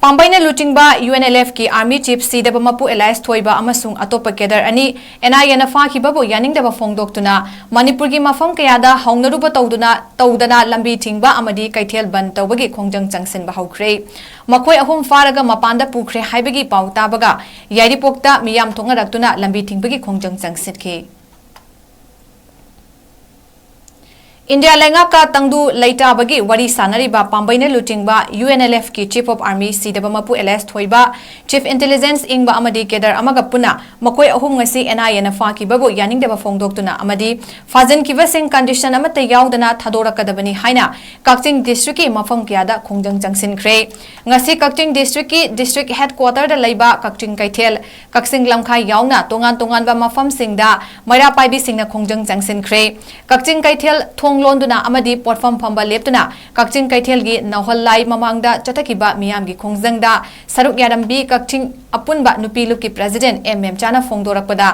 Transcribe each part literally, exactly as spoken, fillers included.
ꯄꯥꯝꯕꯩꯅ ꯂꯨꯆꯤꯡꯕ UNLFꯀꯤ Army Chief ꯁꯤꯗꯕ ꯃꯄꯨ alias ꯊꯣꯏꯕ ꯑꯃꯁꯨꯡ ꯑꯇꯣꯞꯄ cadre ꯑꯅꯤ NIAꯅ ꯐꯥꯈꯤꯕꯕꯨ ꯌꯥꯅꯤꯡꯗꯕ ꯐꯣꯡꯗꯣꯛꯇꯨꯅ ꯃꯅꯤꯄꯨꯔꯒꯤ ꯃꯐꯝ ꯀꯌꯥꯗ ꯍꯧꯅꯔꯨꯕ ꯇꯧꯗꯨꯅ ꯇꯧꯗꯅ ꯂꯝꯕꯤ ꯊꯤꯡꯕ ꯑꯃꯗꯤ ꯀꯩꯊꯦꯜ ꯕꯟ ꯇꯧꯕꯒꯤ ꯈꯣꯡꯖꯪ ꯆꯪꯁꯤꯟꯕ ꯍꯧꯈ꯭ꯔꯦ꯫ ꯃꯈꯣꯏ ꯑꯍꯨꯝ ꯐꯥꯔꯒ ꯃꯄꯥꯟꯗ ꯄꯨꯈ꯭ꯔꯦ ꯍꯥꯏꯕꯒꯤ ꯄꯥꯎ ꯇꯥꯕꯒ ꯌꯥꯏꯔꯤꯄꯣꯛꯇ ꯃꯤꯌꯥꯝ ꯊꯣꯛꯅꯔꯛꯇꯨꯅ ꯂꯝꯕꯤ ꯊꯤꯡꯕꯒꯤ ꯈꯣꯡꯖꯪ ꯆꯪꯁꯤꯟꯈꯤ꯫ ꯏꯟꯗꯤꯌꯥ ꯂꯩꯉꯥꯛꯀ ꯇꯪꯗꯨ ꯂꯩꯇꯥꯕꯒꯤ ꯋꯥꯔꯤ ꯁꯥꯅꯔꯤꯕ ꯄꯥꯝꯕꯩꯅ ꯂꯨꯆꯤꯡꯕ UNLFꯀꯤ Chief of Army ꯁꯤꯗꯕ ꯃꯄꯨ ꯑꯦꯂꯥꯏꯁ ꯊꯣꯏꯕ, Chief Intelligence ꯏꯪꯕ ꯑꯃꯗꯤ cadre ꯑꯃꯒ ꯄꯨꯟꯅ ꯃꯈꯣꯏ ꯑꯍꯨꯝ ꯉꯁꯤ NIAꯅ ꯐꯥꯈꯤꯕꯕꯨ ꯌꯥꯅꯤꯡꯗꯕ ꯐꯣꯡꯗꯣꯛꯇꯨꯅ ꯑꯃꯗꯤ ꯐꯥꯖꯤꯟꯈꯤꯕꯁꯤꯡ condition ꯑꯃꯠꯇ ꯌꯥꯎꯗꯅ ꯊꯥꯗꯣꯔꯛꯀꯗꯕꯅꯤ ꯍꯥꯏꯅ ꯀꯛꯆꯤꯡ districtꯀꯤ ꯃꯐꯝ ꯀꯌꯥꯗ ꯈꯣꯡꯖꯪ ꯆꯪꯁꯤꯟꯈ꯭ꯔꯦ꯫ ꯉꯁꯤ ꯀꯛꯆꯤꯡ districtꯀꯤ district headquarterꯗ ꯂꯩꯕ ꯀꯛꯆꯤꯡ ꯀꯩꯊꯦꯜ, ꯀꯛꯆꯤꯡ ꯂꯝꯈꯥꯏ ꯌꯥꯎꯅ ꯇꯣꯉꯥꯟ ꯇꯣꯉꯥꯟꯕ ꯃꯐꯝꯁꯤꯡꯗ ꯃꯩꯔꯥ ꯄꯥꯏꯕꯤꯁꯤꯡꯅ ꯈꯣꯡꯖꯪ ꯆꯪꯁꯤꯟꯈ꯭ꯔꯦ꯫ ꯀꯛꯆꯤꯡ ꯀꯩꯊꯦꯜ ꯊꯣꯡ ꯂꯣꯟꯗꯨꯅ ꯑꯃꯗꯤ ꯄꯣꯠꯐꯝ ꯐꯝꯕ ꯂꯦꯞꯇꯨꯅ ꯀꯛꯆꯤꯡ ꯀꯩꯊꯦꯜꯒꯤ ꯅꯧꯍꯜꯂꯥꯏ ꯃꯃꯥꯡꯗ ꯆꯠꯊꯈꯤꯕ ꯃꯤꯌꯥꯝꯒꯤ ꯈꯣꯡꯖꯪꯗ ꯁꯔꯨꯛ ꯌꯥꯔꯝꯕꯤ ꯀꯛꯆꯤꯡ ꯑꯄꯨꯟꯕ ꯅꯨꯄꯤ ꯂꯨꯞꯀꯤ president ꯑꯦꯝ ꯃꯦꯝꯆꯥꯅ ꯐꯣꯡꯗꯣꯔꯛꯄꯗ,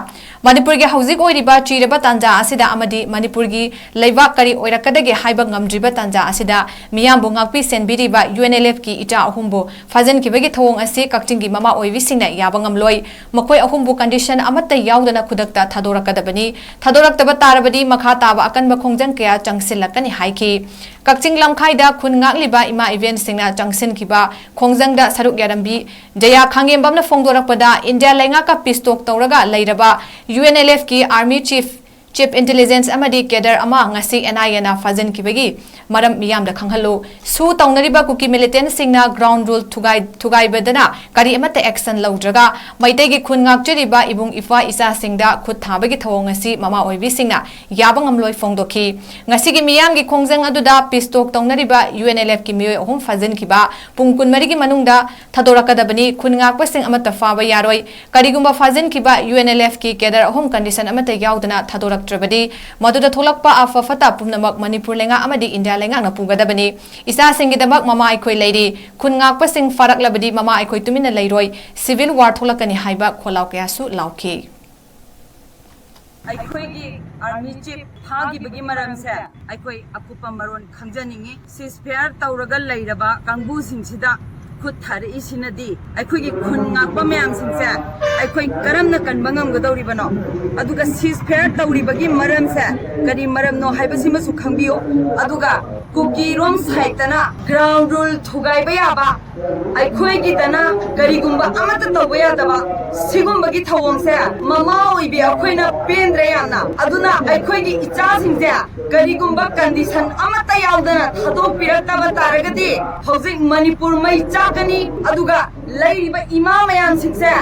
ꯃꯅꯤꯄꯨꯔꯒꯤ ꯍꯧꯖꯤꯛ ꯑꯣꯏꯔꯤꯕ ꯆꯤꯔꯕ ꯇꯥꯟꯖꯥ ꯑꯁꯤꯗ ꯑꯃꯗꯤ ꯃꯅꯤꯄꯨꯔꯒꯤ ꯂꯩꯕꯥꯛ ꯀꯔꯤ ꯑꯣꯏꯔꯛꯀꯗꯒꯦ ꯍꯥꯏꯕ ꯉꯝꯗ꯭ꯔꯤꯕ ꯇꯥꯟꯖꯥ ꯑꯁꯤꯗ ꯃꯤꯌꯥꯝꯕꯨ ꯉꯥꯛꯄꯤ ꯁꯦꯟꯕꯤꯔꯤꯕ UNLFꯀꯤ ꯏꯆꯥ ꯑꯍꯨꯝꯕꯨ ꯐꯥꯖꯤꯟꯈꯤꯕꯒꯤ ꯊꯧꯑꯣꯡ ꯑꯁꯤ ꯀꯛꯆꯤꯡꯒꯤ ꯃꯃꯥ ꯑꯣꯏꯕꯤꯁꯤꯡꯅ ꯌꯥꯕ ꯉꯝꯂꯣꯏ꯫ ꯃꯈꯣꯏ ꯑꯍꯨꯝꯕꯨ condition ꯑꯃꯠꯇ ꯌꯥꯎꯗꯅ ꯈꯨꯗꯛꯇ ꯊꯥꯗꯣꯔꯛꯀꯗꯕꯅꯤ꯫ ꯊꯥꯗꯣꯔꯛꯇꯕ ꯇꯥꯔꯕꯗꯤ ꯃꯈꯥ ꯇꯥꯕ ꯑꯀꯟꯕ ꯈꯣꯡꯖꯪ ꯀꯌꯥ ꯆꯪꯁꯤꯜꯂꯛꯀꯅꯤ ꯍꯥꯏꯈꯤ꯫ ꯀꯛꯆꯤꯡ ꯂꯝꯈꯥꯏꯗ ꯈꯨꯟ ꯉꯥꯛꯂꯤꯕ ꯏꯃꯥ ꯏꯕꯦꯟꯁꯤꯡꯅ ꯆꯪꯁꯤꯟꯈꯤꯕ ꯈꯣꯡꯖꯪꯗ ꯁꯔꯨꯛ ꯌꯥꯔꯝꯕꯤ ꯖꯌꯥ ꯈꯥꯡꯉꯦꯝꯕꯝꯅ ꯐꯣꯡꯗꯣꯔꯛꯄꯗ, ꯏꯟꯗꯤꯌꯥ ꯂꯩꯉꯥꯛꯀ peace talk ꯇꯧꯔꯒ ꯂꯩꯔꯕ UNLFꯀꯤ Army Chief, Chief Intelligence ꯑꯃꯗꯤ cadre ꯑꯃ ꯉꯁꯤ NIAꯅ ꯐꯥꯖꯤꯟꯈꯤꯕꯒꯤ ꯃꯔꯝ ꯃꯤꯌꯥꯝꯗ ꯈꯪꯍꯜꯂꯨ꯫ ꯁꯨ ꯇꯧꯅꯔꯤꯕ ꯀꯨꯀꯤ militantꯁꯤꯡꯅ ground rule ꯊꯨꯒꯥꯏ-, ꯊꯨꯒꯥꯏꯕꯗꯅ ꯀꯔꯤ ꯑꯃꯠꯇ action ꯂꯧꯗ꯭ꯔꯒ ꯃꯩꯇꯩꯒꯤ ꯈꯨꯟ ꯉꯥꯛꯆꯔꯤꯕ ꯏꯕꯨꯡ ꯏꯄ꯭ꯋꯥ ꯏꯆꯥꯁꯤꯡꯗ ꯈꯨꯠ ꯊꯥꯕꯒꯤ ꯊꯧꯑꯣꯡ ꯑꯁꯤ ꯃꯃꯥ ꯑꯣꯏꯕꯤꯁꯤꯡꯅ ꯌꯥꯕ ꯉꯝꯂꯣꯏ ꯐꯣꯡꯗꯣꯛꯈꯤ꯫ ꯉꯁꯤꯒꯤ ꯃꯤꯌꯥꯝꯒꯤ ꯈꯣꯡꯖꯪ ꯑꯗꯨꯗ peace talk ꯇꯧꯅꯔꯤꯕ UNLFꯀꯤ ꯃꯤꯑꯣꯏ ꯑꯍꯨꯝ ꯐꯥꯖꯤꯟꯈꯤꯕ ꯄꯨꯡ ꯀꯨꯟꯃꯔꯤꯒꯤ ꯃꯅꯨꯡꯗ ꯊꯥꯗꯣꯔꯛꯀꯗꯕꯅꯤ꯫ ꯈꯨꯟ ꯉꯥꯛꯄꯁꯤꯡ ꯑꯃꯠꯇ ꯐꯥꯕ ꯌꯥꯔꯣꯏ꯫ ꯀꯔꯤꯒꯨꯝꯕ ꯐꯥꯖꯤꯟꯈꯤꯕ UNLFꯀꯤ cadre ꯑꯍꯨꯝ condition ꯑꯃꯠꯇ ꯌꯥꯎꯗꯅ ꯊꯥꯗꯣꯔꯛꯇ꯭ꯔꯕꯗꯤ ꯃꯗꯨꯗ ꯊꯣꯛꯂꯛꯄ ꯑꯐ ꯐꯠꯇ ꯄꯨꯝꯅꯃꯛ ꯃꯅꯤꯄꯨꯔ ꯂꯩꯉꯥꯛ ꯑꯃꯗꯤ ꯏꯟꯗꯤꯌꯥ ꯂꯩꯉꯥꯛꯅ ꯄꯨꯒꯗꯕꯅꯤ꯫ ꯏꯆꯥꯁꯤꯡꯒꯤꯗꯃꯛ ꯃꯃꯥ ꯑꯩꯈꯣꯏ ꯂꯩꯔꯤ꯫ ꯈꯨꯟ ꯉꯥꯛꯄꯁꯤꯡ ꯐꯥꯔꯛꯂꯕꯗꯤ ꯃꯃꯥ ꯑꯩꯈꯣꯏ ꯇꯨꯃꯤꯟꯅ ꯂꯩꯔꯣꯏ꯫ Civil war ꯊꯣꯛꯂꯛꯀꯅꯤ ꯍꯥꯏꯕ ꯈꯣꯜꯂꯥꯎ ꯀꯌꯥꯁꯨ ꯂꯥꯎꯈꯤ꯫ ꯑꯩꯈꯣꯏꯒꯤ Army Chief ꯐꯥꯈꯤꯕꯒꯤ ꯃꯔꯝꯁꯦ ꯑꯩꯈꯣꯏ ꯑꯀꯨꯞꯄ ꯃꯔꯣꯟ ꯈꯪꯖꯅꯤꯡꯉꯤ꯫ Ceasefire ꯇꯧꯔꯒ ꯂꯩꯔꯕ ꯀꯥꯡꯕꯨꯁꯤꯡꯁꯤꯗ ꯈꯨꯠ ꯊꯥꯔꯛꯏꯁꯤꯅꯗꯤ ꯑꯩꯈꯣꯏꯒꯤ ꯈꯨꯟ ꯉꯥꯛꯄ ꯃꯌꯥꯝꯁꯤꯡꯁꯦ ꯑꯩꯈꯣꯏ ꯀꯔꯝꯅ ꯀꯟꯕ ꯉꯝꯒꯗꯧꯔꯤꯕꯅꯣ? ꯑꯗꯨꯒ ceasefire ꯇꯧꯔꯤꯕꯒꯤ ꯃꯔꯝꯁꯦ ꯀꯔꯤ ꯃꯔꯝꯅꯣ ꯍꯥꯏꯕꯁꯤꯃꯁꯨ ꯈꯪꯕꯤꯌꯨ꯫ ꯑꯗꯨꯒ ꯀꯨꯀꯤꯔꯣꯝ ꯁꯥꯏꯠꯇꯅ ground rule ꯊꯨꯒꯥꯏꯕ ꯌꯥꯕ, ꯑꯩꯈꯣꯏꯒꯤꯗꯅ ꯀꯔꯤꯒꯨꯝꯕ ꯑꯃꯠꯇ ꯇꯧꯕ ꯌꯥꯗꯕ, ꯁꯤꯒꯨꯝꯕꯒꯤ ꯊꯧꯑꯣꯡꯁꯦ ꯃꯃꯥ ꯑꯣꯏꯕꯤ ꯑꯩꯈꯣꯏꯅ ꯄꯦꯟꯗ꯭ꯔꯦ ꯌꯥꯝꯅ꯫ ꯑꯗꯨꯅ ꯑꯩꯈꯣꯏꯒꯤ ꯏꯆꯥꯁꯤꯡꯁꯦ ꯀꯔꯤꯒꯨꯝꯕ condition ꯑꯃꯠꯇ ꯌꯥꯎꯗꯅ ꯊꯥꯗꯣꯛꯄꯤꯔꯛꯇꯕ ꯇꯥꯔꯒꯗꯤ ꯍꯧꯖꯤꯛ ꯃꯅꯤꯄꯨꯔ ꯃꯩ ꯆꯥꯛꯀꯅꯤ, ꯑꯗꯨꯒ ꯂꯩꯔꯤꯕ ꯏꯃꯥ ꯃꯌꯥꯝꯁꯤꯡꯁꯦ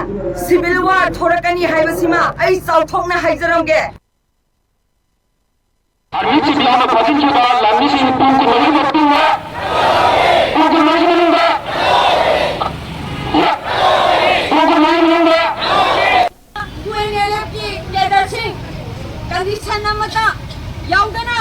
civil war ꯊꯣꯔꯛꯀꯅꯤ ꯍꯥꯏꯕꯁꯤꯃ ꯑꯩ ꯆꯥꯎꯊꯣꯛꯅ ꯍꯥꯏꯖꯔꯝꯒꯦ꯫ ꯑꯥꯔꯃꯤ ꯆꯤꯞ ꯌꯥꯎꯅ ꯐꯥꯖꯤꯟꯈꯤꯕ ꯂꯥꯟꯃꯤꯁꯤꯡ ꯄꯨꯡ ꯀꯨꯟꯃꯔꯤ ꯃꯇꯨꯡꯗ, ꯄꯨꯡ ꯀꯨꯟꯃꯔꯤ ꯃꯅꯨꯡꯗ, ꯄꯨꯡ ꯀꯨꯟꯃꯔꯤ ꯃꯅꯨꯡꯗ ꯌꯨ ꯑꯦꯟ ꯑꯦꯜ ꯑꯦꯐꯀꯤ ꯀꯦꯗꯔꯁꯤꯡ condition ꯑꯃꯠꯇ ꯌꯥꯎꯗꯅ